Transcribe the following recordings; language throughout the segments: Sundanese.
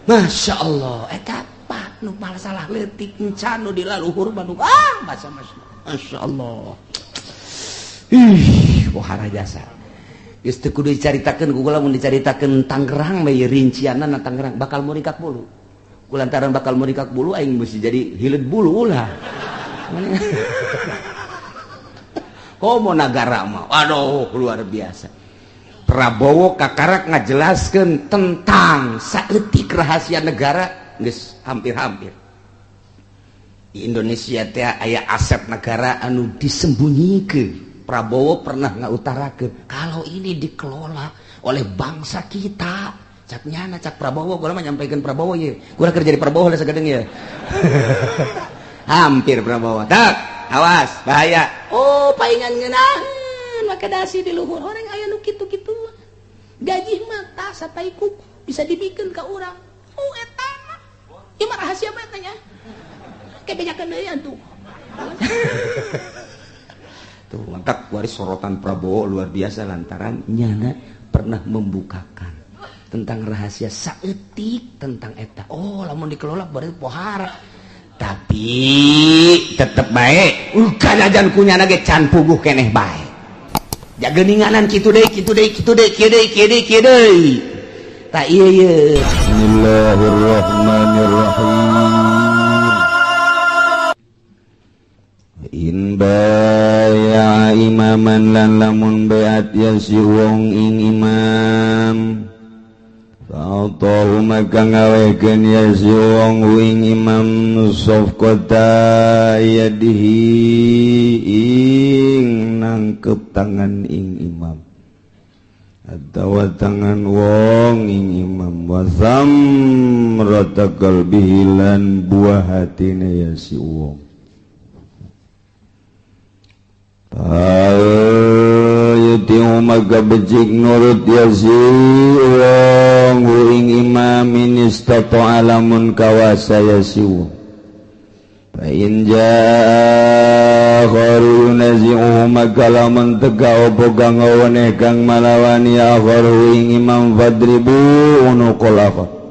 Masya Allah, eta apa nu masalah leutik encan nu di laluhur mah nu ah masa Masya Allah. Ih, wahara jasa. Geus teu kudu dicaritakeun ku kula, mun dicaritakeun Tangerang mah ieu rincianna Tangerang bakal murikak bulu. Kulantaran bakal murikak bulu, aing mesti jadi hileud bulu ulah. Komo nagara mah, aduh, luar biasa. Prabowo kakarak ngajelaskeun tentang saeutik rahasia negara, geus hampir-hampir. Di Indonesia teh aya aset negara anu disembunyikan. Prabowo pernah ngautarakeun kalau ini dikelola oleh bangsa kita, cak nyana, cak Prabowo. Gua mah nyampaikan Prabowo ye, gua kerja di Prabowo lah sagadeng ya, hampir Prabowo tak awas bahaya. Oh, paingan ngeunaheun make dasi di luhur orang aya nu kitu-kitu, gaji mata satai kuku bisa dibikin ke urang. Oh, eta mah ieu mah rahasia mah nya, kayak bejakeun deui atuh. Tuh, mantap waris sorotan Prabowo luar biasa lantaran nyana pernah membukakan tentang rahasia saeutik tentang eta. Oh, lamun dikelola berarti pohara, tapi tetep baik kanajan kunyana ge can puguh keneh bae jageninganan kitu deui, kitu deui, kitu deui, kieu deui, kieu deui, kieu deui. Tak ieu ieu. Bismillahirrahmanirrahim. In baya imaman lan lamun beat ya si wong ing imam, fa'atahu maka ngawehkeun ya si wong ing imam safqata yadihi ing nangkep tangan ing imam atawa tangan wong ing imam, wa samrata qalbihi lan buah hatine ya si wong. Yutiu maka becik nurut ya si wong ing imam in istata'a lamun kawasa ya si wong. Fa in jaa akharu yunazi'uhu maka lamun teka opo kang ngaweneh kang malawani akharu ing imam, fadribu unuqal akhar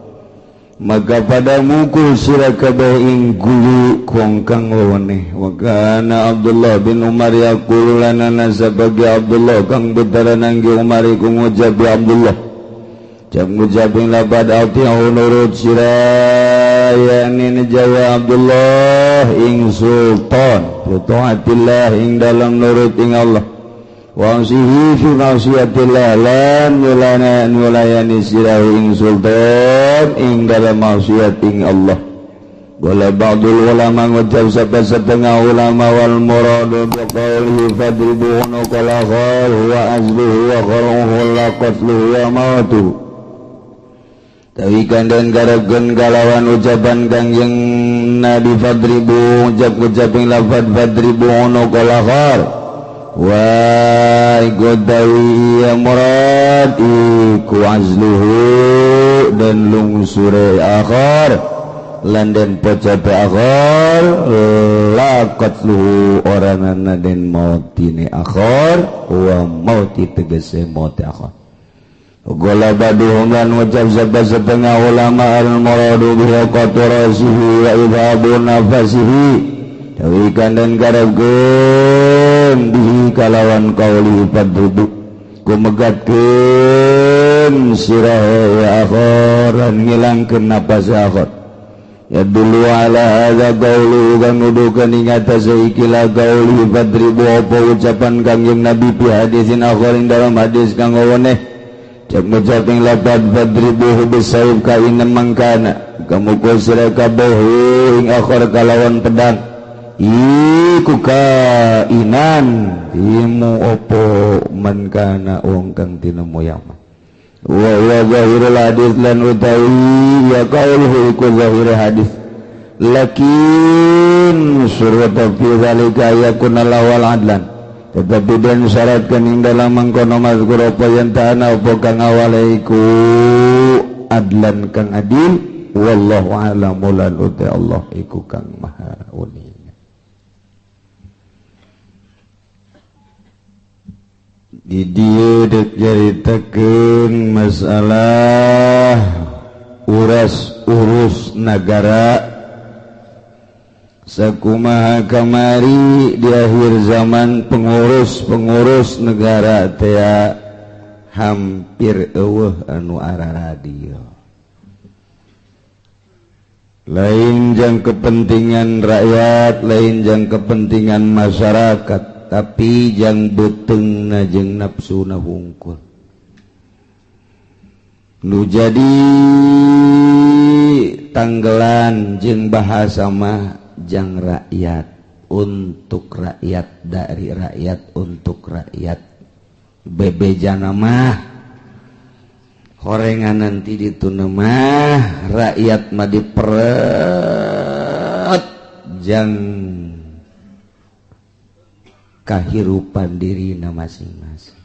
maka pada mukul sira kabeh ing gulu kong kang weweneh. Wa kana Abdullah bin Umar yaqulu lana sebagai Abdullah kang betara nangge Umar iku ngucap Abdullah, cak ngucap ing lapad ati'u nurut sira, yakni nejaya Abdullah ing sultan, fi taatillah ing dalam nurut ing Allah, wa sihi fi maksiatillah lan nyulana nyulayani sirahu ing sultan ing dalam maksiat ing Allah. Wala ba'dul ulama ngucap sapa setengah ulama, wal muradu bi qawlihi fadribu unuqal akhar huwa azluhu wa kharuhu la qatluhu wa mautu. Tawikan dan garagen kalawan ucapan Kangjeng Nabi fadribu, ucap-ucap ing lafad fadribu unuqal akhar wa iku tawi ya murad iku azluhu dan lungsure akhar lan den pocape akhar, la qatluhu oranana den mautine akhar, wa mauti tegese maut akhar. Gola baduhum lan ngucap sapa setengah ulama, al muradu bihi qatlu rasihi wa idhabu nafasihi. Tawikan dan garapkeun bihi kalawan qauli fadribu kumegatkeun sirahe ya akhar lan ngilangkeun napas akhar. Ya dulu ala hadza qaulu kang nuduhkeun ing atase ikilah qauli fadribu apa ucapan Kangjeng Nabi fi hadisin akhar ing dalam hadis kang weweneh, cak ngucap ing lapad fadribuhu bisayf kaina mangkana kamu sira kabeh ing akhar kalawan pedang iku kainan imu opo man kana wong kang tinemu yama. Wa wa zahirul hadis lan utawi ya qauluhu iku zahir hadis, lakin surata fi zalika yakuna lawal adlan, tetapi dan syaratkan ing dalam mangkono mazkur apa yang ta'ana apa kang awale iku adlan kang adil. Wallahu a'lam lan uta Allah iku kang maha uning. Di dieu dek nyaritakeun masalah uras urus nagara sakumaha kamari di akhir zaman pengurus-pengurus negara teh hampir eueuh anu araradio. Lain jang kepentingan rakyat, lain jang kepentingan masyarakat, tapi jang beuteungna jeung nafsuna hungkul. Nu jadi tanggelan jeung bahasa mah jang rakyat, untuk rakyat, dari rakyat, untuk rakyat. Bebejana mah horengan nanti dituna mah rakyat mah diperet jang kahirupan dirina masing-masing.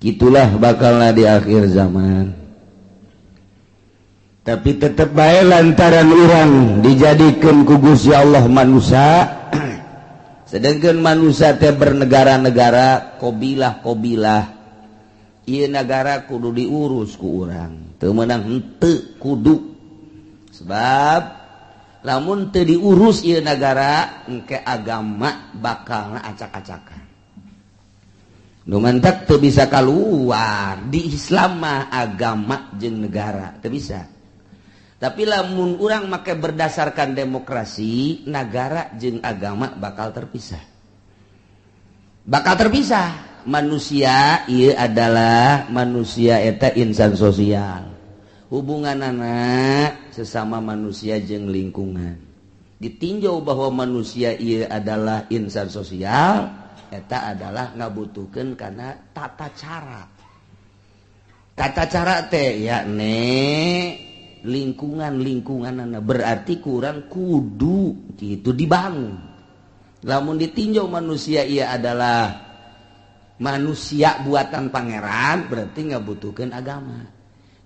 Itulah bakalna di akhir zaman. Tapi tetap bae lantaran urang dijadikan ku Gusti Allah manusia, sedangkan manusia teh bernegara-negara, kobilah-kobilah. Ieu negara kudu diurus ku urang, teu meunang henteu kudu. Sebab lamun teu diurus ieu negara, engke agama bakalna acak-acakan. Nu mantak teu bisa keluar di Islam mah agama jeung negara teu bisa. Tapi lamun urang make berdasarkan demokrasi, negara jeung agama bakal terpisah. Bakal terpisah. Manusia ieu adalah manusia eta insan sosial. Hubunganana sesama manusia jeung lingkungan. Ditinjau bahwa manusia ieu adalah insan sosial, eta adalah ngabutuhkeun kana tata cara. Tata cara teh yakni lingkungan-lingkungan, berarti kurang kudu gitu dibangun. Lamun ditinjau manusia ia adalah manusia buatan pangeran, berarti ngabutuhkeun agama.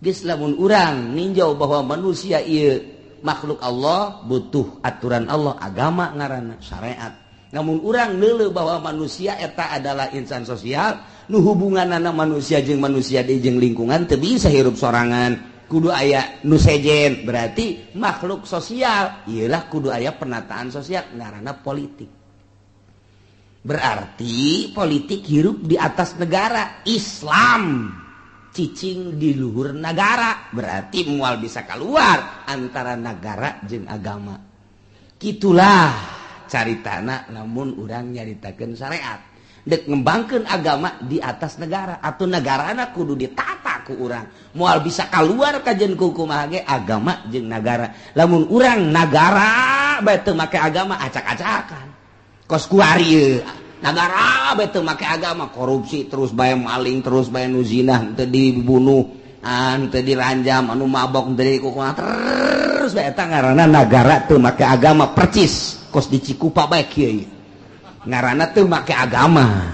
Geus lamun urang ninjau bahwa manusia ieu makhluk Allah, butuh aturan Allah, agama ngaranna syariat. Namun urang neuleuh bahwa manusia eta adalah insan sosial, nu hubunganana manusia jeung manusia deui jeung lingkungan teu bisa hirup sorangan, kudu aya nu sejen, berarti makhluk sosial iyalah kudu aya penataan sosial ngaranna politik. Berarti politik hirup di atas negara Islam, cicing di luhur negara, berarti mual bisa keluar antara negara jeung agama. Gitulah caritana lamun urang nyaritakeun syariat. Dek ngembangkeun agama di atas negara atau negarana kudu ditata ku urang. Moal bisa keluar kajen ku kumaha ge agama jeung negara. Lamun urang nagara bae teu make agama acak-acakan. Kos kuari ieu nagara bae teu make agama, korupsi terus bae, maling terus bae, nu zina teu dibunuh, teu diranjam, anu mabok teu dikukuh terus bae, eta ngaranna nagara teu make agama percis kos di Cikupa bae kieu. Ngaranna teu make agama.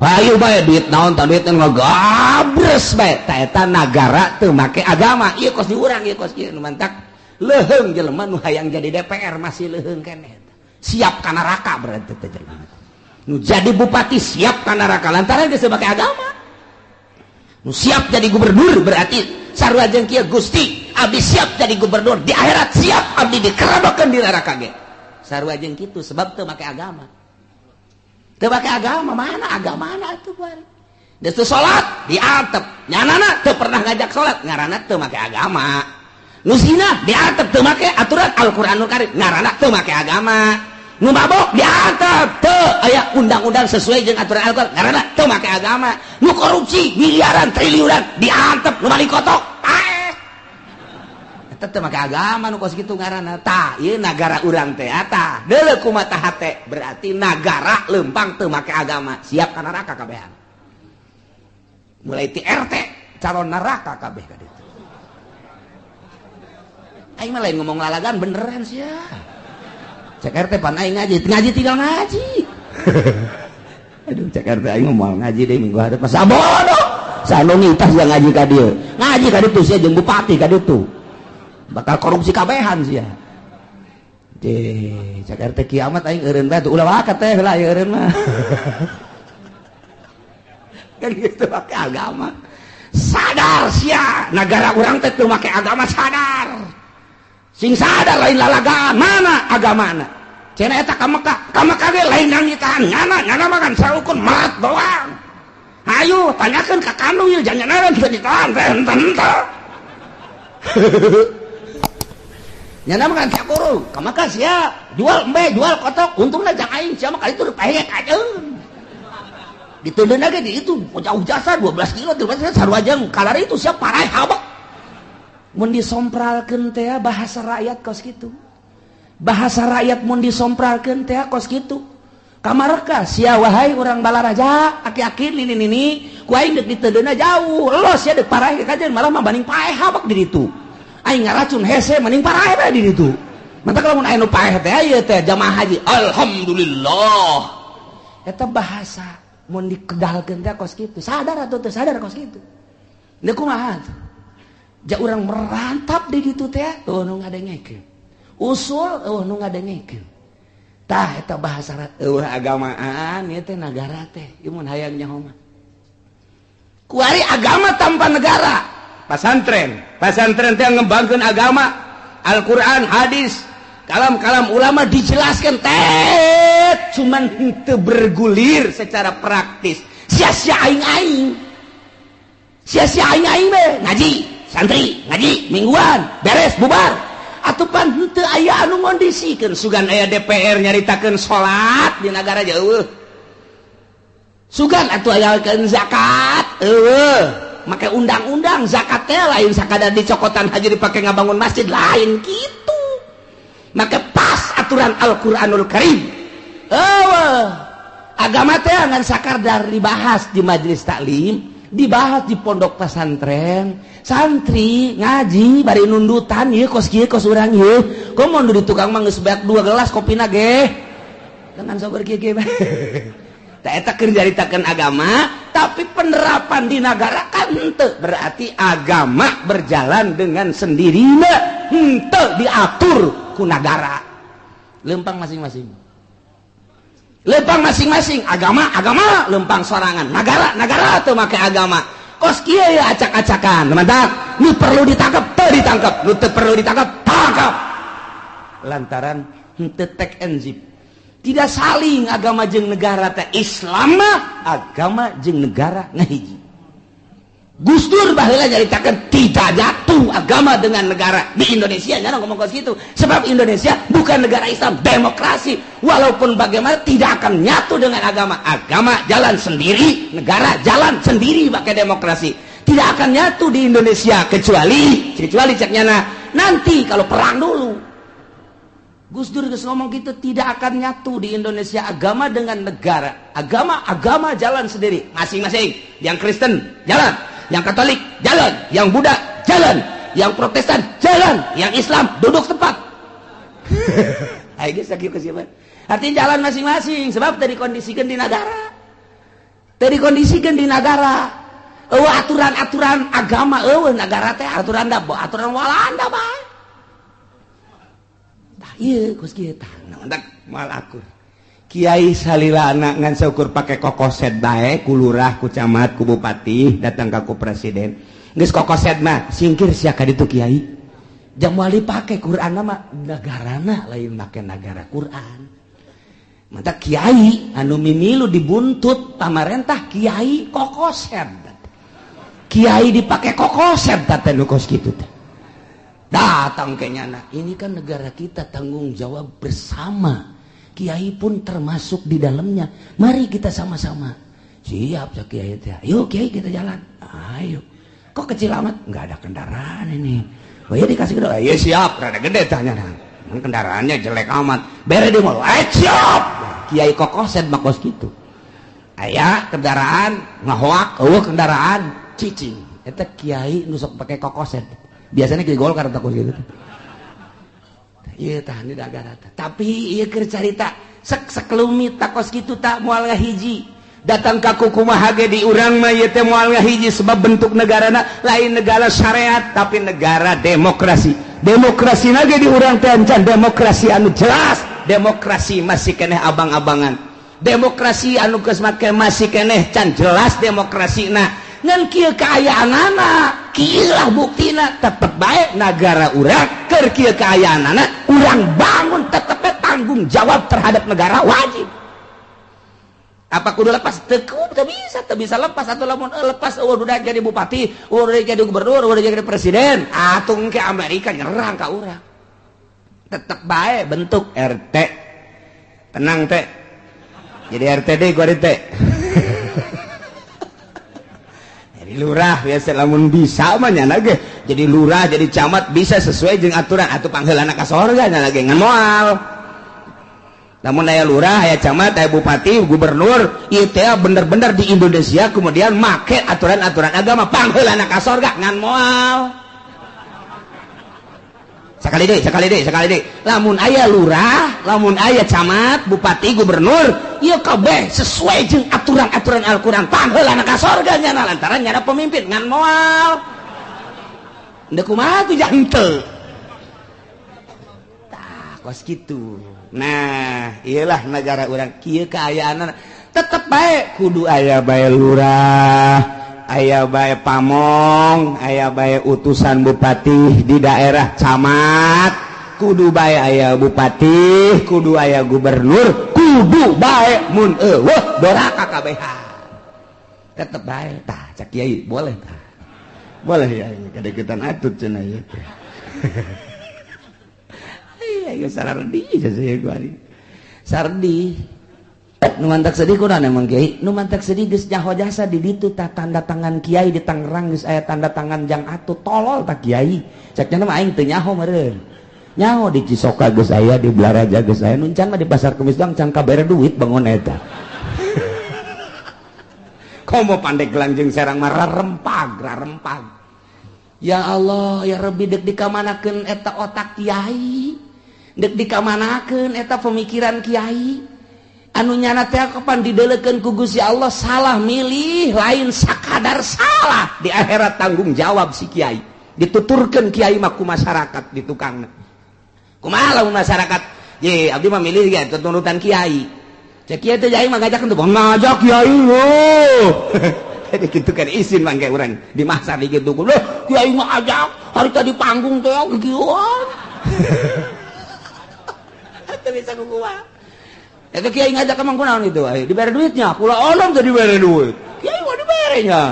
Ayo bae duit naon tah, duit ngagabres bae, ta eta nagara teu make agama. Ieu kos di urang, ieu kos ieu nu mantak leuheung jelema nu hayang jadi DPR masih leuheung keneh. Siap ka neraka berarti teh jelema. Nu jadi bupati siap ka neraka lantaran geus make agama. Nu siap jadi gubernur berarti sarua jeung kieu, Gusti abdi siap jadi gubernur di akhirat, siap abdi dikerodokeun di neraka ge. Sarua jeung kitu sebab teu make agama. Teu make agama, mana agamana atuh bari. Geus teu salat diatep, nyanana teu pernah ngajak salat, ngaranna teu make agama. Nu zina diatep teu make aturan Al-Qur'anul Karim, ngaranna teu make agama. Nu mabok diatep teu aya undang-undang sesuai jeung aturan Al-Qur'an, ngaranna teu make agama. Nu korupsi miliaran triliunan diatep, nu maling kotok paeh. Eta teu make agama nu kos kitu ngaranna. Tah, ieu nagara urang teh eta. Deuleu kumaha hate, berarti nagara lempang teu make agama, siap ka neraka kabehan. Mulai ti RT calon neraka kabeh ka ditu. Aing mah lain ngomong lalagan, beneran sia. Cek RT pan aing ngaji, ngaji tinggal ngaji. Aduh, cek RT aing mah moal ngaji deui minggu hareup. Masa bodoh. Sanu ngitas yang ngaji ka dieu. Ngaji ka ditu sia jeung bupati ka ditu. Bakal korupsi kabehan sia. Cek cek RT kiamat aing eureun bae ulah wakat teh lah ieu eureun mah. Kan gitu pakai agama. Sadar sia, negara urang teh teu make agama sadar. Sing sadar lain lalagaan, mana agamana? Cenah eta ka Mekah, ka Mekah ge lain nangitahan nyana, nyana mah kan saukur merat doang. Ayo tanyakeun ka kanu ieu jangan teu ditahan teh henteu henteu. Nyana mah kan sakurung, ka Mekah sia, jual embe, jual kotok, untungna jang aing sia mah kali itu dipahek ajeun. Diteundeun lagi di itu jauh jasa 12 kilo 13 sarua jeung kalari itu siap parai habek. Mun disompralkeun teh bahasa rakyat kos kitu. Bahasa rakyat mun disompralkeun teh kos kitu. Kamareka sia wahai urang Balaraja, aki-aki nini-nini, ku aing deuk diteundeunna jauh. Los sia deuk paraeh kajeun malah mah banding paeh habek di ditu. Aing ngaracun hese mending paraeh bae di ditu. Mantap lamun aya nu paeh teh ieu teh jamaah haji. Alhamdulillah. Eta bahasa mun dikedalkeun teh kos kitu. Sadar atau teu sadar kos kitu. Deuk kumaha tuh? Ja urang merantap di ditu teh eueuh nu ngadengekeun. Usul eueuh nu ngadengekeun. Tah eta bahasa eueuh agamaan ieu teh nagara teh ieu mun hayang nyaho mah. Kuari agama tanpa negara. Pasantren, pasantren teh ngembangkeun agama, Al-Qur'an, hadis, kalam-kalam ulama dijelaskan teh cuman henteu bergulir secara praktis. Sia-sia aing-aing. Sia-sia aing-aing be ngaji, santri ngaji mingguan, beres bubar. Atuh pan henteu aya anu ngondisikeun sugan aya DPR nyaritakeun salat di nagara jauh. Sugan atuh ayakeun zakat, eueuh. Make undang-undang zakat teh lain sakadar dicokotan haji dipake ngabangun masjid lain kitu. Make pas aturan Al-Qur'anul Karim. Eueuh. Agama teh ngan sakadar dibahas di majelis taklim, dibahas di pondok pesantren, santri ngaji bari nundutan ieu kos kieu kos urang ieu. Komo di tukang mah geus beak 2 gelas kopina ge. Dengan sabar kieu kieu bae. Tah eta keur nyaritakeun agama, tapi penerapan di nagara kan henteu. Berarti agama berjalan dengan sendirinya, henteu diatur ku nagara. Lempang masing-masing. Lempang masing-masing, agama agama, lempang sorangan, nagara nagara teu make agama. Kos kieu ya acak-acakan, mantap. Nu perlu ditangkap teu ditangkap, nu teu perlu ditangkap tangkap. Lantaran henteu tek enzip. Tidak saling agama jeung negara teh. Islam mah agama jeung negara ngahiji. Gus Dur baheula nyaritakeun tidak jatuh agama dengan negara di Indonesia, nya ngomong kos kitu. Sebab Indonesia bukan negara Islam, demokrasi. Walaupun bagaimana tidak akan nyatu dengan agama. Agama jalan sendiri, negara jalan sendiri pakai demokrasi. Tidak akan nyatu di Indonesia kecuali kecuali cek nyana nanti kalau perang dulu. Gus Dur geus ngomong gitu, tidak akan nyatu di Indonesia agama dengan negara. Agama agama jalan sendiri, masing-masing. Yang Kristen jalan, yang Katolik jalan, yang Buddha jalan, yang Protestan jalan, yang Islam duduk tempat. Ayo geus sakieu siapa? Artinya jalan masing-masing sebab tadi dikondisikan di negara. Tadi dikondisikan di negara. Eueuh aturan-aturan agama eueuh negara teh aturan da aturan Walanda bae. Iya, kos kieu tah. Nah, moal akur. Kiai salilana ngan saukur pake kokoset bae ku lurah, ku camat, ku bupati, datang ka ku presiden. Geus kokoset mah singkir sia ka ditu kiai. Jang moal dipake Quran mah negarana lain make nagara Quran. Mata kiai anu mimilu dibuntut pamarentah kiai kokoset. Kiai dipake kokoset teh nu kos kitu teh. Datang ke nyana, ini kan negara kita, tanggung jawab bersama. Kiai pun termasuk di dalamnya. Mari kita sama-sama. Siap ya kiai teh. Ayo kiai kita jalan. Ayo. Kok kecil amat? Nggak ada kendaraan ini. Oh ya dikasih gede. Iya siap, rada gede tanya. Kendaraannya jelek amat. Bere di mall. Eh siap. Kiai kokoset mah kos gitu. Aya kendaraan ngahoak, eueuh kendaraan cicing. Eta kiai nu sok pake kokoset. Biasanya kiai Golkar takut gitu. Iya tah ini nagara tah. Tapi ieu keur carita sek sekelumit takos kitu tak moal ngahiji. Datang ka kumaha ge di urang mah ieu teh moal ngahiji sebab bentuk negarana lain negara syariat tapi negara demokrasi. Demokrasi ge di urang teh encan demokrasi anu jelas, demokrasi masih keneh abang-abangan. Demokrasi anu geus make masih keneh can jelas demokrasina. Ngan kieu kaayaanana, kieu lah buktina tetep bae nagara urang keur kieu kaayaanana urang bangun tetep tanggung jawab terhadap negara wajib. Apa kudu lepas? Teu bisa, teu bisa lepas atau lamun lepas eueuh udah jadi bupati, udah jadi gubernur, udah jadi presiden, atuh engke Amerika nyerang ka urang. Tetep bae bentuk RT. Tenang teh. Jadi RT deui gua teh. Jadi lurah biasa lamun bisa mah nyana ge. Jadi lurah, jadi camat bisa sesuai jeung aturan atuh pangheulana ka sorga nyana ge ngan moal. Namun aya lurah, aya camat, aya bupati, gubernur, ieu teh bener-bener di Indonesia kemudian make aturan-aturan agama pangheulana ka sorga ngan moal. Sekali deui. Lamun aya lurah, lamun aya camat, bupati, gubernur, ieu kabeh sesuai jeung aturan-aturan Al-Qur'an pangheulana ka sorga nyana lantaran nyana pemimpin ngan moal. Ndeu kumaha tuh henteu. Tah kos kitu. Nah, iyalah negara urang kieu kaayaanna tetep bae kudu aya bae lurah, aya bae pamong, aya bae utusan bupati di daerah camat, kudu bae aya bupati, kudu aya gubernur, kudu bae mun eueuh doraka kabehan. Tetep bae tah cak kiai boleh tah. Boleh ya kadeukeutan atut cenah ieu teh. Iya, sardi saya gua ari. Sardi. Nu mantak sedih kunaon emang kiai? Nu mantak sedih geus nyaho jasa di ditu tah tanda tangan kiai di Tangerang geus aya tanda tangan jang atuh tolol tah kiai. Cek nya mah aing teu nyaho meureun. Nyaho di Cisoka geus aya, di Blaraja geus aya, nu can mah di Pasar Kemis doang can kabere duit bangun eta. Komo Pandeglang jeung Serang mah rarempag, rarempag. Ya Allah, ya Rabbi deuk dikamanakeun eta otak kiai. Dek dikamanakeun eta pemikiran kiai anu nyana teh kapan dideulekeun ku Gusti Allah salah milih lain sakadar salah di akhirat tanggung jawab si kiai dituturkeun kiai mah ku masyarakat di tukangna kumaha lamun masyarakat ye abdi mah milih ge turutan kiai cek kiai teh aing mah ngajak teu ngajak kiai lho. Jadi kitu kan isin mangke urang di mahsar di kitu lho kiai mah ajak hari tadi panggung teh kieuan. Bisa kukuah. Itu kiai ngajak emang kunaon itu, ayo dibere duitnya. Kula onom teh dibere duit. Kiai mah diberenya.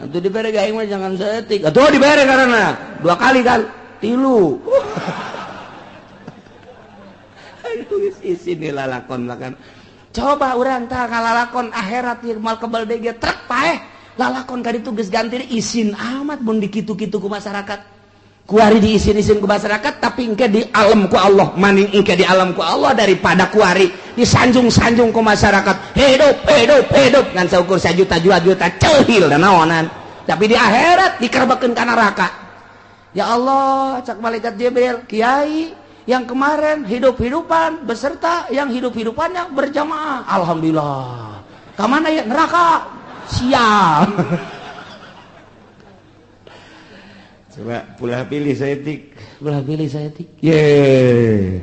Atuh dibere kiai mah jangan seetik. Atuh dibere karena dua kali kan tilu. Aduh isin lalakon makan. Coba urang tah kalalakon akhirat ieu mal kebal deui ge trek paeh. Lalakon ka ditu geus ganti isin amat mun dikitu-kitu ku masyarakat. Kuari diisin-isin ku masyarakat tapi engke di alam ku Allah maning engke di alam ku Allah daripada kuari disanjung-sanjung ku masyarakat hidup hidup hidup ngan saukur sajuta dua juta ceuhil dan naonan tapi di akhirat dikerbekeun ka neraka. Ya Allah cak malaikat Jibril kiai yang kemarin hidup-hidupan beserta yang hidup-hidupannya berjamaah alhamdulillah ka mana ya neraka sial. Coba pulah pilih saya tik, pulah pilih saya tik. Ye.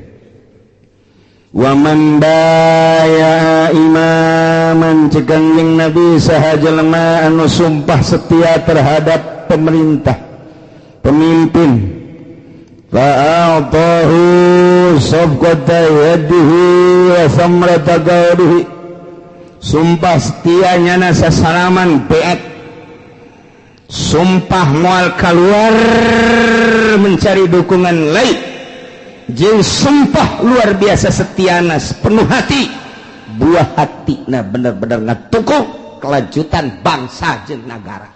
Wa man baya imaman cegang jeung Nabi saha jelema anu sumpah setia terhadap pemerintah, pemimpin. Fa'atahu safqata yadihi wa samrata qawlihi. Sumpah setia nyana sasalaman beat. Sumpah mual keluar mencari dukungan lain jeung sumpah luar biasa setiana penuh hati buah hati nah bener-bener ngatuku kelanjutan bangsa jeung nagara.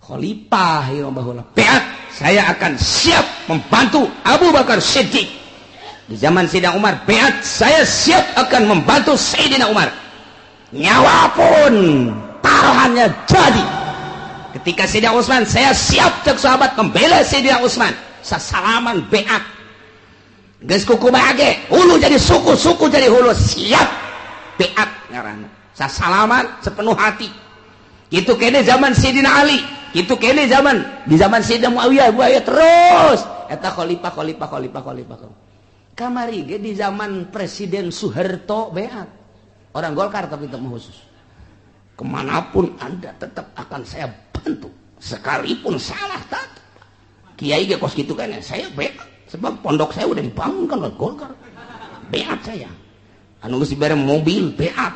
Khalifah ieu baheula beat saya akan siap membantu Abu Bakar Siddiq di zaman Sayyidina Umar beat saya siap akan membantu Sayyidina Umar nyawa pun taruhannya jadi. Ketika Sayyidina Utsman, saya siap cek sahabat membela Sayyidina Utsman. Sasalaman beat. Geus kuku bage, hulu jadi suku, suku jadi hulu, siap beat ngaranna. Sasalaman sepenuh hati. Kitu kene zaman Sayyidina Ali, kitu kene zaman di zaman Sayyidina Muawiyah, Muawiyah terus eta khalifah khalifah khalifah khalifah. Kamari ge di zaman Presiden Soeharto beat. Orang Golkar tapi teu khusus. Kemanapun Anda tetap akan saya bantu. Sekalipun salah tetap. Kiai ge kos kitu kan saya beat sebab pondok saya udah dibangunkan oleh Golkar. Beat saya. Anu geus dibere mobil beat.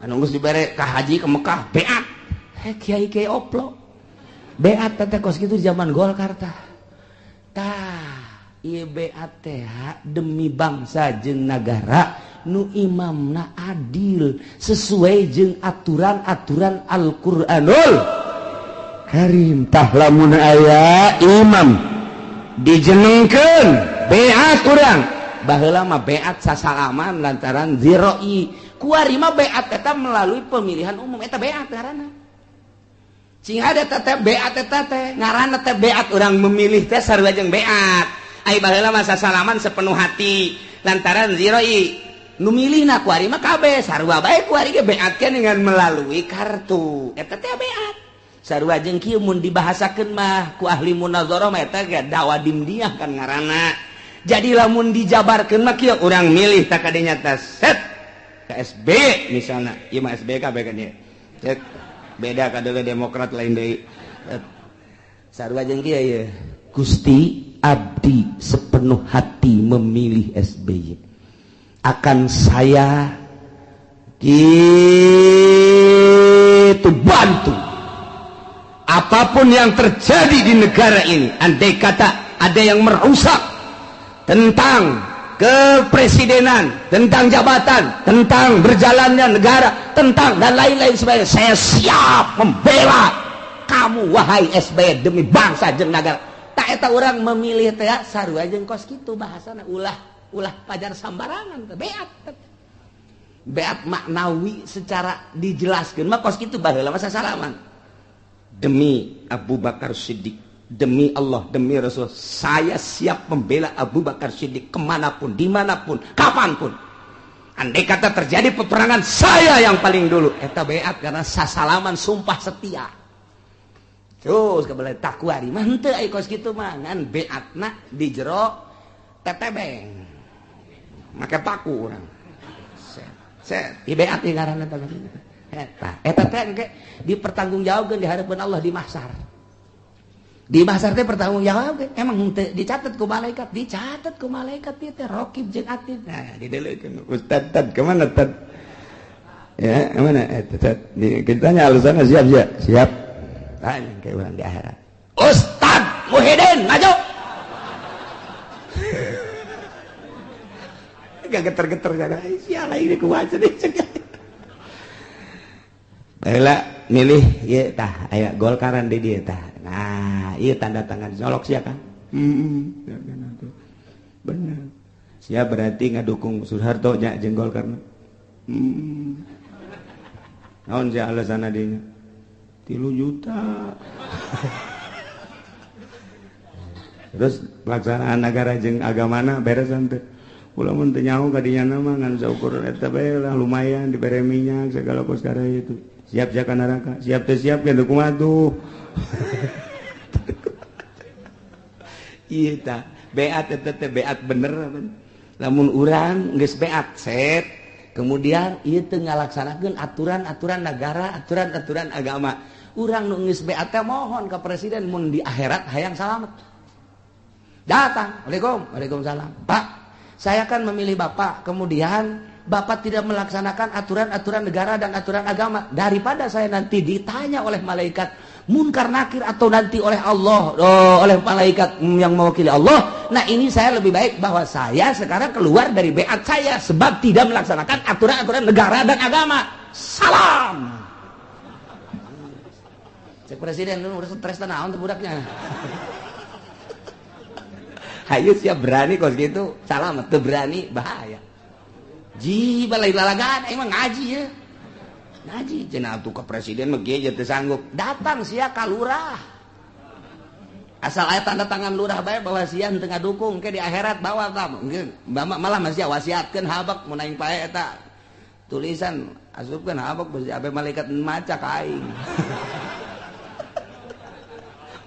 Anu geus dibere ka haji ke Mekah beat. Kiai kiai oplo. Beat teh kos kitu zaman Golkar tah. Tah ieu beat teh demi bangsa jeung nagara nu imamna adil sesuai jeung aturan-aturan Al-Qur'anul Karim. Tah lamun aya imam dijenengkeun beat urang baheula mah beat sasalaman lantaran ziroi kuari mah beat eta melalui pemilihan umum eta beat ngaranna cing ada teh beat eta teh ngaranna teh beat urang memilih teh sarua jeung beat ai baheula mah sasalaman sepenuh hati lantaran ziroi nu milihna kuari mah kabeh sarua bae kuari ge beatkeun dengan melalui kartu eta teh beat sarua jeung kieu mun dibahasakeun mah ku ahli munazarah mah eta ge dakwah dimdiah kan ngaranna. Jadi lamun dijabarkeun mah kieu urang milih tak kadenya teh set ke SB misalna ieu mah SB kabeh kan ieu cek beda kadeuleu Demokrat lain deui sarua jeung kieu ieu Gusti abdi sepenuh hati memilih SBY akan saya gitu bantu apapun yang terjadi di negara ini. Andai kata ada yang merusak tentang kepresidenan, tentang jabatan, tentang berjalannya negara, tentang dan lain-lain sebagainya, saya siap membela kamu wahai SBY demi bangsa jeung negara. Tak eta orang memilih teh sarua jeung kos kitu bahasana ulah ulah pajar sambarangan teh beat beat maknawi secara dijelaskeun mah kos kitu baheula mah sasalaman demi Abu Bakar Siddiq, demi Allah, demi Rasul, saya siap membela Abu Bakar Siddiq kemanapun, dimanapun, kapanpun. Andai kata terjadi peperangan, saya yang paling dulu. Eta beat karena sasalaman sumpah setia. Terus kebelah takwari mah henteu ai kos kitu mah ngan beatna di jero tetebeng. Make paku urang. Set, set, di beat ieu ngaranna teh. Eta, eta teh engke dipertanggungjawabkeun di hadapan Allah di mahsyar. Di mahsyar teh pertanggungjawabkeun. Emang henteu dicatat ku malaikat, dicatat ku malaikat ieu teh raqib jeung atid. Nah, didelekeun Ustad tad kemana tad? Ya, kemana? Tad. Kita tanya alasannya siap siap. Siap. Tanya ke urang di akhirat. Ustad Muhyiddin maju. Gak geter-geter kan. Sial ini kumaha deh. Baheula milih ieu tah aya Golkaran di dieu tah. Nah, ieu tanda tangan nyolok sia kan? Heeh. Bener. Sia berarti ngadukung Soeharto nya jeung Golkar. Heeh. Naon sia alasanna dinya? 3 juta. Terus pelaksanaan negara jeung agamana beres teu? Ulah mun teu nyaho ka dinya mah ngan saukur eta bae lah lumayan dibere minyak segala kos kare itu. Siap siap ka neraka, siap teu siap ge kumaha tuh. Ieu tah beat eta teh beat bener. Lamun urang geus beat set, kemudian ieu teu ngalaksanakeun aturan-aturan negara, aturan-aturan agama. Urang nu geus beat teh mohon ka presiden mun di akhirat hayang salamet. Datang, Waalaikum, waalaikumsalam. Pak, saya kan memilih Bapak, kemudian Bapak tidak melaksanakan aturan-aturan negara dan aturan agama. Daripada saya nanti ditanya oleh malaikat munkar nakir atau nanti oleh Allah, oh, oleh malaikat yang mewakili Allah. Nah ini saya lebih baik bahwa saya sekarang keluar dari beat saya sebab tidak melaksanakan aturan-aturan negara dan agama. Salam. Cek presiden lu udah stres naon tuh budaknya. Hayu siap berani kos gitu, salam teu berani bahaya. Ji balai lalagan emang ngaji ya. Ngaji cenah atuh ka presiden mah ge teu sanggup. Datang sia ka lurah. Asal aya tanda tangan lurah bae bahwa sia henteu ngadukung ke di akhirat bawa tah. Mungkin malah masih wasiatkeun habak mun aing pae eta tulisan asupkeun habak besi abe malaikat maca ka aing.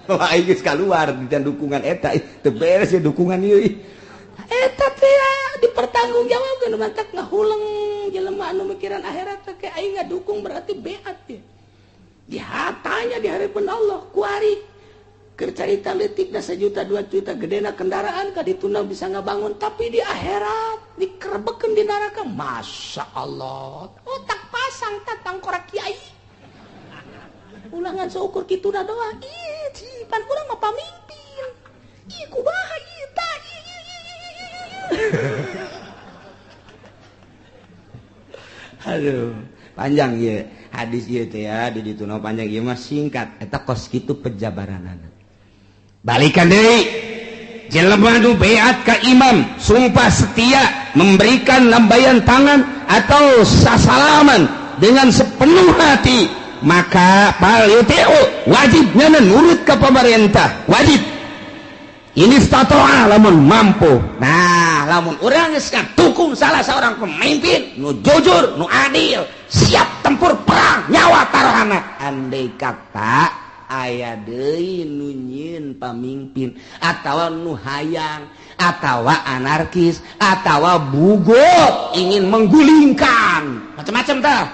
Wah, aing geus kaluar di dukungan eta teu beres ya dukungan ieu. Eta teh Dipertanggungjawabkeun mantak ngahuleng jelema anu mikiran akhirat teh aing ngadukung berarti beat ya. Dihatanya di hadapan Allah kuari keur carita leutikna 1 juta 2 juta gedena kendaraan ka dituna bisa ngabangun tapi di akhirat dikerebekeun di neraka. Masya Allah, otak pasang tatang korak kiai ulangan seukur kituna doang. Ih, pan urang mah pamimpin. Ih, kumaha ieu tah? Aduh, panjang ieu hadis ieu teh ya, di ditu panjang ieu mah singkat. Eta kos kitu pejabaranana. Balikan deui. Jelema nu beat ka imam, sumpah setia, memberikan lambaian tangan atau sasalaman dengan sepenuh hati, maka fal yuti'u, wajibnya nurut ke pemerintah, wajib. Ini statoa lamun mampu. Nah, lamun urang geus dukung salah seorang pemimpin nu jujur, nu adil, siap tempur perang nyawa taruhana. Andai kata aya deui nu nyieun pamimpin atawa nu hayang atawa anarkis atawa bugot ingin menggulingkan macam-macam tah.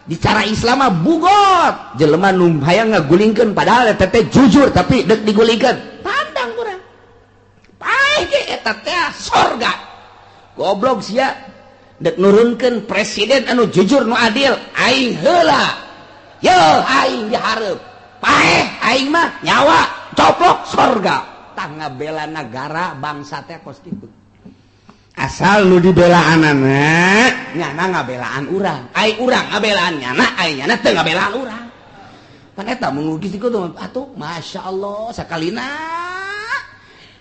Di cara Islam mah bugot jelema nu hayang ngagulingkeun padahal eta teh jujur tapi deuk digulingkeun. Pandang urang. Paeh ge eta teh sorga. Goblok sia deuk nurunkeun presiden anu jujur nu adil aing heula. Yo aing dihareup. Paeh aing mah nyawa coplok sorga. Tah ngabela nagara bangsa teh kos kitu. Asal nu dibelaanana nyana ngabelaan urang, ai urang ngabelaan nyana, ai nyana teu ngabelaan urang. Pan eta mun lugis kitu atuh masyaallah sakalina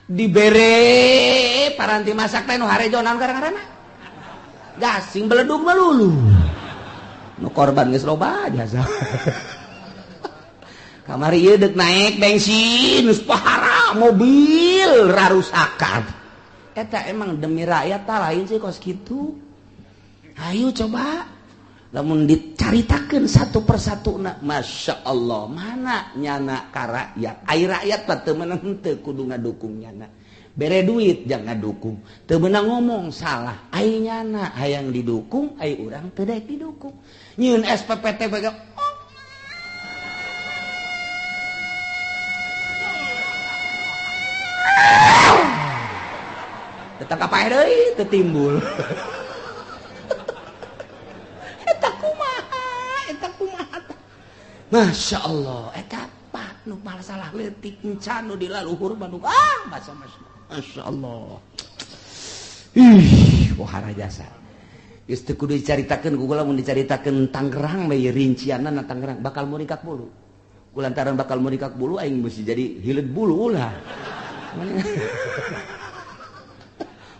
dibere paranti masak teh nu harejo naon gara-garana. Gasing beledug mah lulu. Nu korban geus loba jasa. Kamari ieu deuk naik bensin geus pahara mobil rarusakan. Eta emang demi rakyat tak lain sih kos kitu. Ayo coba lamun dicaritakeun satu persatu na, Masya Allah mana nyana ka rakyat. Ai rakyat mah teu meunang henteu kudu ngadukung nyana. Bere duit jangan ngadukung. Teu meunang ngomong salah. Ai nyana hayang didukung, ai urang teu daek didukung. Nyieun SPPT bae oh. Tetangga paeh deui teu timbul. Eta kumaha, eta kumaha. Masya Allah, eta apa nu masalah leutik encan nu di laluhur mah nu ah masa Masya Allah. Ih, wahara jasa. Geus teu kudu dicaritakeun ku kula mun dicaritakeun Tangerang we rincianna Tangerang bakal murikak bulu. Kulantaran bakal murikak bulu aing mesti jadi hileud bulu ulah.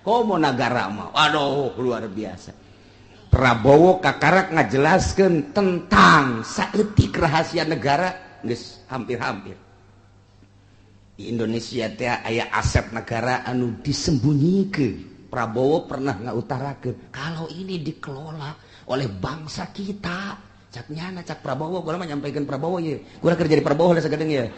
Komo nagara mah, aduh luar biasa. Prabowo kakarak ngajelaskeun tentang saeutik rahasia negara geus hampir-hampir. Di Indonesia teh aya aset negara anu disembunyikeun. Prabowo pernah ngautarakeun kalau ini dikelola oleh bangsa kita. Cak nyana cak Prabowo, gua mah nyampaikan Prabowo ye. Gua kerja di Prabowo lah sagedeung ye.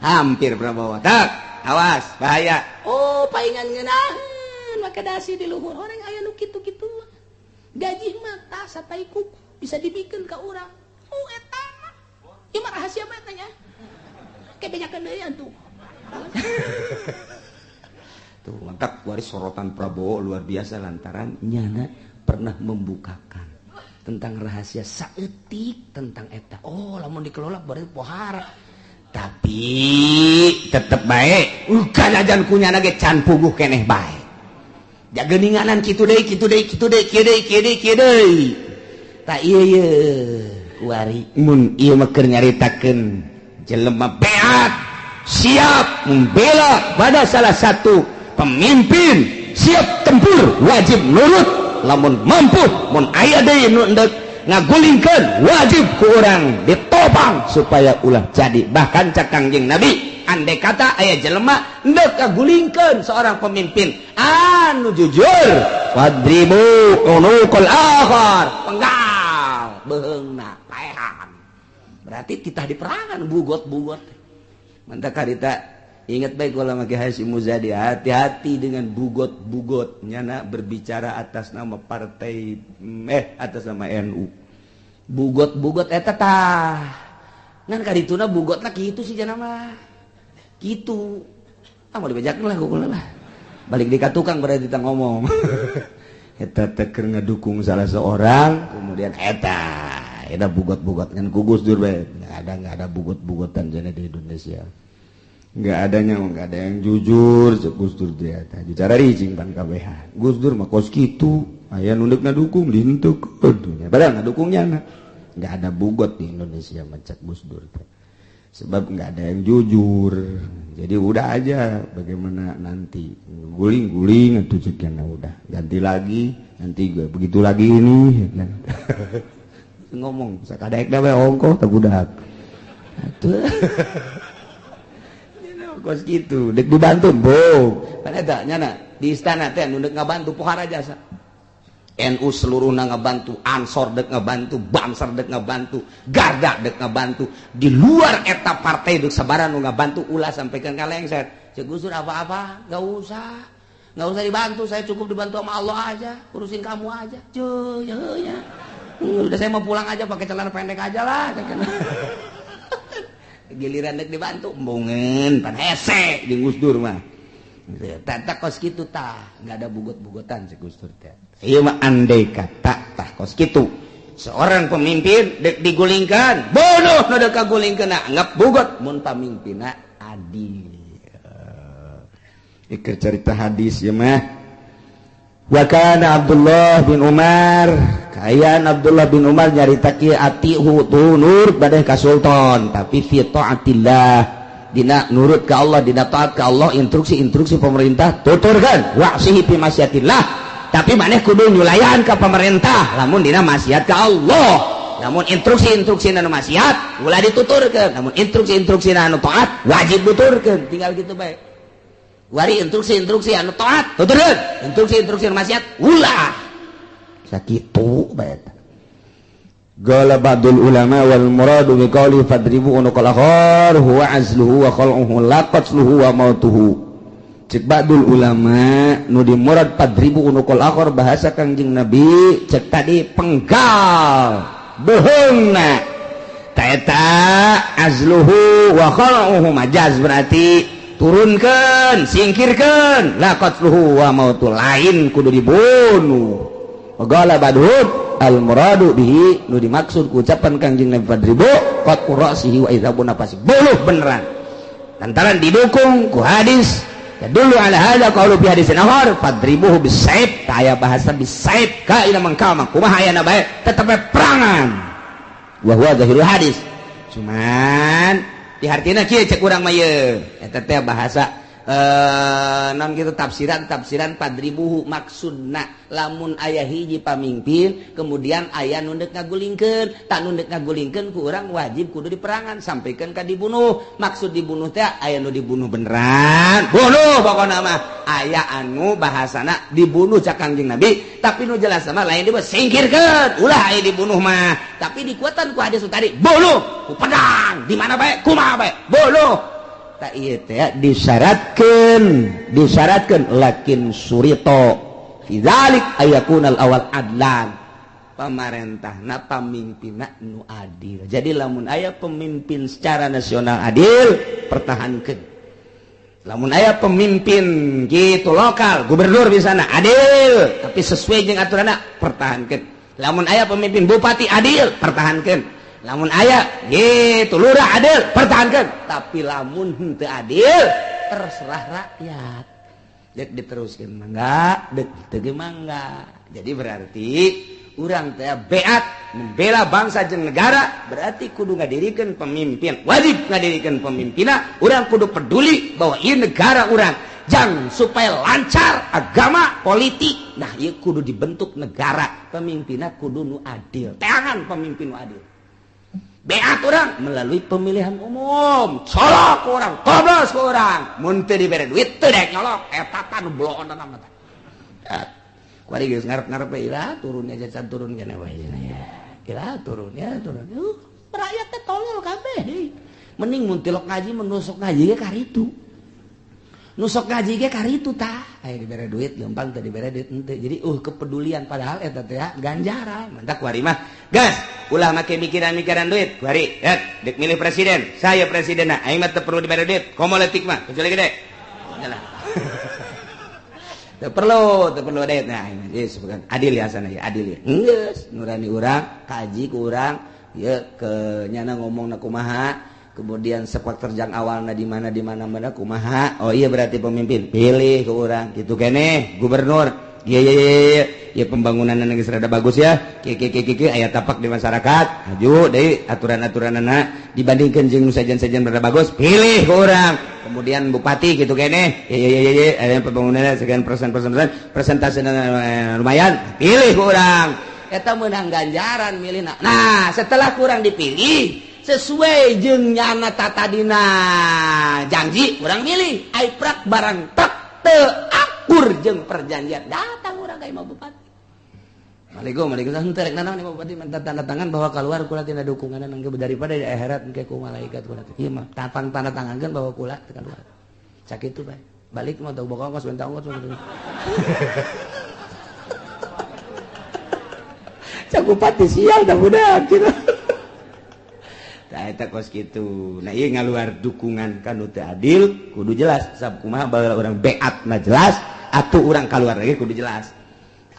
Hampir Prabowo. Tak. Awas, bahaya. Oh, paingan ngeunaheun make dasi di luhur orang aya nu kitu-kitu. Gaji mah tah satai kuku bisa dibikeun ka urang. Oh, eta mah. Ieu mah rahasia mah eta nya. Ke benyakeun deui antu. Tuh, mantap waris sorotan Prabowo luar biasa lantaran nyana pernah membukakan tentang rahasia saeutik tentang eta. Oh, lamun dikelola berarti pohara. Tapi tetep baik kanajan kunyana ge can puguh keneh bae. Jageninganan kitu deui kitu deui kitu deui kieu deui kieu deui kieu deui. Ta ieu ye kuari mun ieu mah keur nyaritakeun jelema beat siap membela pada salah satu pemimpin, siap tempur, wajib nurut lamun mampu, mun aya deui nu endek ngagulingkeun wajib ku urang ditopang supaya ulah jadi. Bahkan cak Kangjeng Nabi, andai kata aya jelema endek ngagulingkeun seorang pemimpin anu jujur, wadribu unuqal akhar, penggal beheungna paehan. Berarti kita di perangan bugot-bugot. Mantap karita Ingat baik kalau make Hasyim Muzadi, hati-hati dengan bugot-bugot nyana berbicara atas nama partai, atas nama NU. Bugot-bugot eta tah. Ngan kadituna bugotna kitu sih jana mah. Kitu. Ah, mau dibejakeun lah kukula lah. Balik di ka tukang berarti kita ngomong. Eta teh keur ngedukung salah seorang, kemudian eta eta bugot-bugot ngan ku Gus Dur bae. Nggak ada bugot-bugotan jana di Indonesia. Nggak adanya, nggak ada yang jujur, cek Gus Dur dia teh. Bicara ricing pan kabehan. Gus Dur mah kos kitu, aya nu deuk ngadukung dihentukeun. Padahal ngadukungnya na. Nggak ada bugot di Indonesia mah cek Gus Dur teh. Sebab nggak ada yang jujur. Jadi udah aja bagaimana nanti guling-guling atau ceknya udah ganti lagi, nanti gue begitu lagi ini ya kan. Ngomong sakadaek da we ongkoh teh budak. Atuh. Kos gitu, dek dibantu, bo. Kan eta nyana di istana teh nu deuk ngabantu pohara jasa. NU seluruhna ngabantu, Ansor dek ngabantu, Banser dek ngabantu, Garda dek ngabantu. Di luar eta partai dek sabaran nu ngabantu ulah sampaikan ka lengser. Cek Gus Dur apa-apa, enggak usah. Enggak usah dibantu, saya cukup dibantu sama Allah aja, urusin kamu aja. Cuy, ya, ya. Udah saya mau pulang aja pakai celana pendek aja lah. Giliran dek dibantu, embungeun pan hese jeung Gus Dur mah. Tata kos kitu tah, nggak ada bugot-bugotan si Gus Dur teh. Ieu mah andai kata tah kos kitu. Seorang pemimpin dek digulingkan, bunuh nu dek kagulingkeun, anggap bugot mun pamimpinna adil. Iker cerita hadis ya mah. Wa kana Abdullah bin Umar, kaayaan Abdullah bin Umar nyarita kieu, atihu tu nurut badan ka sultan, tapi fi taatillah, dina nurut ke Allah, dina taat ke Allah, instruksi-instruksi pemerintah tuturkan, wa'sihi fi maksiatillah, tapi maneh kudu nyulayan ke pemerintah lamun dina maksiat ke Allah. Namun instruksi-instruksi anu maksiat ulah dituturkeun, namun instruksi-instruksi anu taat wajib tuturkeun. Tinggal gitu bae. Wari instruksi-instruksi anu taat tuturkeun, instruksi-instruksi anu maksiat ulah. Sakitu bae. Qala ba'dul ulama wal muradu bi qawli fadribu unuqal akhar huwa azluhu wa khal'uhu la qatluhu wa mautuhu. Cek ba'dul ulama nu dimurad fadribu unuqal akhar bahasa Kangjeng Nabi cek tadi penggal beuheungna ta eta azluhu wa khal'uhu majaz, berarti turunkeun, singkirkeun, la qatluhu wa mautu, lain kudu dibunuh. Qala ba'duhum al muradu bihi nu dimaksud ku ucapan Kangjeng Nabi fadribu qat'u ra'sihi wa idzabu nafasi, bunuh beneran, lantaran didukung ku hadis dulu ala hadza qaulu fi hadisin akhar fadribuhu bisaif, aya bahasa bisaif kaina mangkama kumaha ayana bae tetep perangan wa huwa zahirul hadis. Cuman dihartina kieu cek urang mah ieu eta teh bahasa non gitu tafsiran tafsiran fadribuhu maksudna lamun aya hiji pamimpin kemudian aya nu deuk ngagulingkeun, tak nu deuk ngagulingkeun ku urang wajib kudu diperangan sampaikan ka dibunuh. Maksud dibunuh teh aya nu dibunuh beneran, bunuh pokona mah, aya anu bahasana dibunuh cak Kangjeng Nabi, tapi nu jelas mah lain dibunuh, singkirkeun ulah aya dibunuh mah, tapi dikuatan ku hadis tadi bunuh ku pedang di mana bae kumaha bae bunuh. Tak ieu teh disyaratkeun disyaratkeun lakin syurita fi dzalik ayakunal awal adlan, pamarentahna pamimpinna nu adil. Jadi lamun aya pemimpin secara nasional adil, pertahankeun. Lamun aya pemimpin gitu lokal gubernur di sana adil tapi sesuai jeung aturanna, pertahankeun. Lamun aya pemimpin bupati adil, pertahankeun. Lamun aya gitu lurah adil, pertahankan. Tapi lamun henteu adil, terserah rakyat dek diteruskeun mangga, dek teu mangga. Jadi berarti urang teh beat membela bangsa jeung negara, berarti kudu ngadirikeun pemimpin, wajib ngadirikeun pemimpinna. Urang kudu peduli bahwa ieu negara urang jang supaya lancar agama politik. Nah, ieu kudu dibentuk negara pemimpinna kudu nu adil, teangan pemimpin nu adil. Beat orang melalui pemilihan umum, colok orang, coblos orang, mun teu dibere duit teu dek nyolok, eta tah nu bloon mah teh. Kuari geus ngarep-ngarep we ira turunnya jajan turun kene wae ya. Ira turun ya turun. Rakyat teh tolol kabeh. Mending mun tilok ngaji menusuk ngaji ge karitu. Nu sok ngaji ge karitu tah. Aya dibere duit leumpang teu dibere duit henteu. Jadi kepedulian padahal eta teh ganjaran. Mantak kuari mah gas ulah make mikiran-mikiran duit. Kuari ya dek milih presiden, saya presidenna aing mah teu perlu dibere duit. Komo leutik mah kecuali gede. Yalah. Teu perlu duit. Nah, geus bukan adil ya sana ya, adil ya. Geus nurani urang, kaji ku urang, ya ke nyana ngomongna kumaha. Kemudian sepak terjang awalna di mana mana kumaha. Oh iya berarti pemimpin pilih ke orang gitu kene gubernur iya iya iya ya pembangunan geus rada bagus ya kieu kieu kieu kieu aya tapak di masyarakat maju deui aturan-aturanna dibandingkeun jeung nu sajen-sajen rada bagus pilih ke orang. Kemudian bupati gitu kene iya iya iya aya pembangunan sekian persen persentase lumayan pilih ke orang eta meunang ganjaran milihna. Nah setelah kurang dipilih sesuai jeung nyana tatadina janji urang milih ai prak barang tak teu akur jeung perjanjian datang urang ka imah bupati. Waalaikumsalam waalaikumsalam teu rek nanaon imah bupati minta tanda tangan bahwa keluar kula tina dukunganna engke daripada di akhirat engke ku malaikat kula teh. Ieu mah tapang tanda tangankeun bahwa kula teu keluar. Sakitu bae. Balik mah teu boga ongkos minta ongkos. Cak bupati sial dah budak kitu. Tah eta kos kitu. Nah ieu ngaluar dukungan ka nu teu adil kudu jelas. Sab kumaha baheula urang beatna jelas atuh urang kaluar lagi kudu jelas.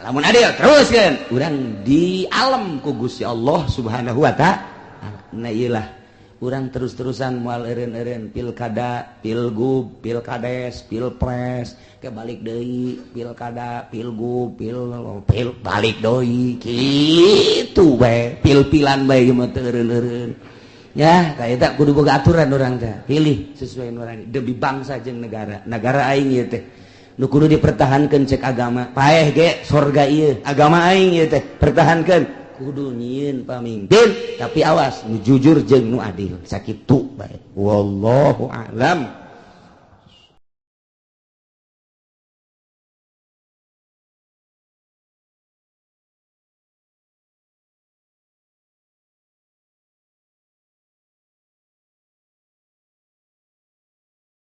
Lamun adil teruskeun urang di alam ku Gusti Allah Subhanahu wa taala. Nah ieu lah urang terus-terusan moal eureun-eureun pilkada, pilgub, pilkades, pilpres, ke balik deui pilkada, pilgub, pil balik deui kitu bae, pil-pilan bae ieu mah teu eureun-eureun. Ya, kayak tak kudu boga aturan orang teh. Pilih sesuai nurani demi bangsa jeung negara. Negara aing ieu teh nu kudu dipertahankeun cek agama. Paeh ge sorga ieu, agama aing ieu teh pertahankeun. Kudu nyieun pamimpin, tapi awas nu jujur jeung nu adil. Sakitu bae. Wallahu a'lam.